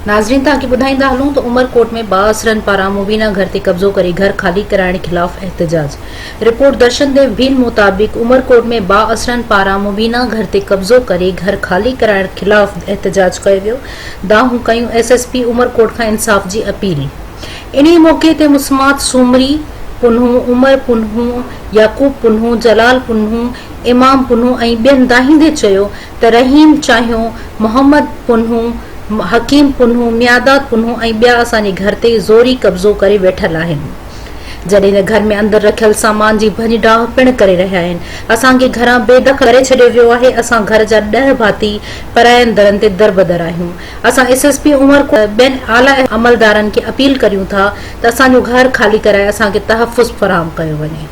ناظرين توهان کي ٻڌائيندا هلون ته عمرڪوٽ ۾ بااثرن پاران مبينا گهر تي قبضو ڪري گهر خالي ڪرائڻ خلاف احتجاج رپورٽ درشن ديو ڀيل مطابق عمرڪوٽ ۾ بااثرن پاران مبينا گهر تي قبضو ڪري گهر خالي ڪرائڻ خلاف احتجاج ڪيو ويو دانهون ڪيون ايس ايس پي عمرڪوٽ کان انصاف جي اپيل انهي موقعي تي مسمات سومري پنهون، عمر پنهون، يعقوب پنهون، جلال پنهون، امام پنهون ۽ ٻين دانهيندي چيو ته رحيم چانهيو، محمد پنهون، حڪيم پنهون، مياداد پنهون ۽ ٻيا اسان جي گهر تي زوري قبضو ڪري ويٺل آهن. جڏهن ته گهر ۾ اندر رکيل سامان جي ڀڃ ڊاهه پڻ ڪري رهيا آهن. اسان کي گهران بي دخل ڪري ڇڏيو ويو آهي، اسان گهر جا ڏهه ڀاتي پراين درن تي دربدر آهيون. اسان ايس ايس پي عمرڪوٽ ۽ ٻين اعليٰ عملدارن کي اپيل ڪريون ٿا ته اسان جو گهر خالي ڪرائي اسان کي تحفظ فراهم ڪيو وڃي.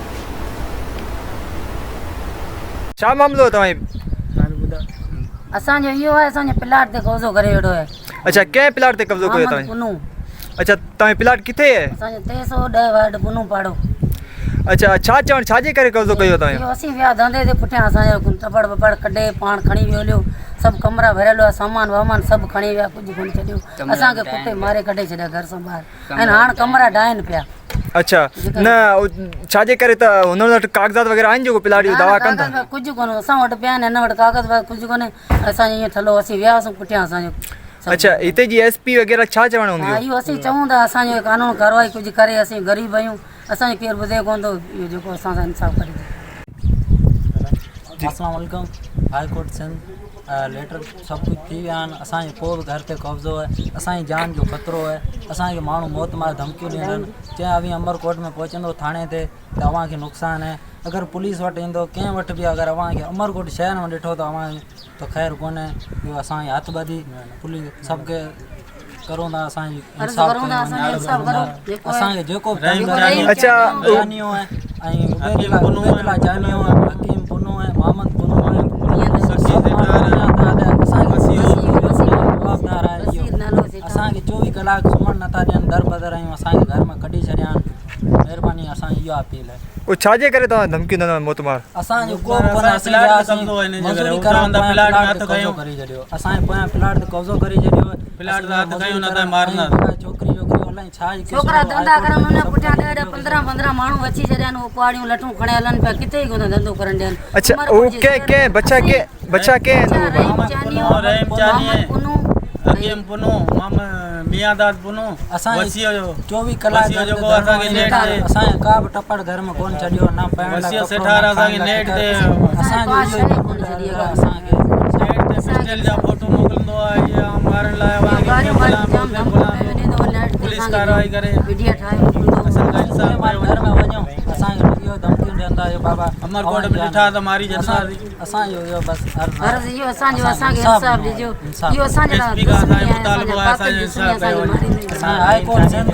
ڇا معاملو آهي توهان جي؟ اسان جو اهو آهي اسان جي پلاٽ تي قبضو ڪري ويٺو آهي. اڇا ڪنهن پلاٽ تي قبضو ڪيو توهان؟ پنو. اڇا توهان جو پلاٽ ڪٿي آهي؟ اسان جو 310 وارڊ پنو پاڙو. اڇا ڇا چوڻ ڇا جي ڪري قبضو ڪيو توهان؟ اهو اسين ويا ڌنڌي تي پٺيان اسان جو ٽپڙ وپڙ ڪڍي پاڻ کڻي ويو هليو سڀ ڪمرا ڀريل هئا سامان وامان سڀ کڻي ويا ڪجهه ڪونه ڇڏيو اسان کي ڪتي ماري ڪڍي ڇڏيا گهر سان ٻاهر ۽ هاڻ ڪمرا ڊاهن پيا. اڇا نه ڇا جي ڪري ته هنن وٽ ڪاغذات وغيره آهن جيڪو پلاٽ جو دعويٰ ڪن ٿا؟ ڪجهه ڪونه اسان وٽ پيا آهن هن وٽ ڪاغذ واغذ ڪجهه ڪونهي اسان جو ائين ٺلهو اسين ويا هئاسون پٺيان اسان جو اڇا هتي جي ايس پي وغيره ڇا چوڻ هوندي اهو اسين چئون ٿا اسان جو قانون ڪارروائي ڪجهه ڪري اسين غريب آهيون اسان جو ڪير ٻڌي ڪونه ٿو اهو جيڪو اسان سان انصاف ڪري ٿو. اسلام عليڪم هاء ڪورٽ سنڌ ليٽر سڀ ڪجهه ٿي ويا آهن اسان جي پوء به گهر تي قبضو آهي اسان جي جان جو خطرو آهي اسان کي ماڻهو موت مار ڌمڪيون ڏين رهن چيا اوهين امر ڪوٽ ۾ پهچندو ٿاڻي تي ته اوهان کي نقصان آهي اگر پوليس وٽ ايندو ڪنهن وٽ به اگر اوهان کي امر ڪوٽ شهر ۾ ڏٺو ته اوهان ته خير ڪونهي اهو اسان جي هٿ ٻڌي پوليس سڀ کي ڪرون ٿا اسان جي انصاف ڪيو اسان کي جيڪو به اچھا جانيو آهي ۽ عبيد الله جانيو آهي حڪيم پنو آهي محمد پنو آهي جوابدار آهي اسان کي 24 ڪلاڪ سمهڻ نٿا ڏين در بدر آهيون اسان کي گهر ۾ ڪڍي ڇڏيا آهن مهرباني اسان جي اها اپيل آهي. اهو ڇا جي ڪري توهان ڌمڪيون ڏنو موت مار؟ اسان جو ڪو به ڪونهي اسين وياسين مزوري ڪرڻ پويان پلاٽ تي قبضو ڪري ڇڏيو اسان جي پويان پلاٽ تي قبضو ڪري ڇڏيو پلاٽ تي هٿ کنيو نه ته مارنا ڇوڪري ڇوڪري الائي ڇا جي ڇوڪرا ڌنڌا ڪرن ان پٺيان ڏهه ڏهه پندرهن پندرهن ماڻهو اچي ڇڏيا آهن اهي ڪهاڙيون لٺون کڻي هلن پيا ڪٿي ئي ڪونه ڌنڌو ڪرڻ ڏين اڇا اهو ڪنهن ڪنهن بچا ڪنهن بچا ڪنهن رحيم چانيو رحيم چانيو محمد پنو حڪيم پنو محمد ميان داد پنو اسان وسيع جو 24 ڪلاڪ وسيع جيڪو اسان کي نيٽ تي اسان جو ڪا به ٽپڙ گهر ۾ ڪون ڇڏيو نه پائڻ لاء وسيع سيٺار اسان کي نيٽ تي اسان جو اهو ئي اسان کي نيٽ تي پسٽل جا فوٽو موڪلندو آهي اهي عام مارڻ لاء اوهان کي موڪلان پوليس ڪارروائي ڪري اسان کان انصاف ڪيو گهر ۾ وڃو اسان کي اهو ڌمڪيون ڏيندا آهيو بابا امر ڪوٽ ۾ ڏٺا ته ماري ڇڏنداسين اسان جو اهو بس عرض آهي. عرض اهو اسان جو اسان کي انصاف ڏجو اهو اسان جي لاء دشمني آهي اسان جا قاتل دشمني اسان کي ماريندي. اسان هاء ڪورٽ سنڌ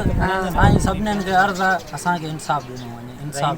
سائين سڀنين کي عرض آهي اسان کي انصاف ڏنو وڃي انصاف.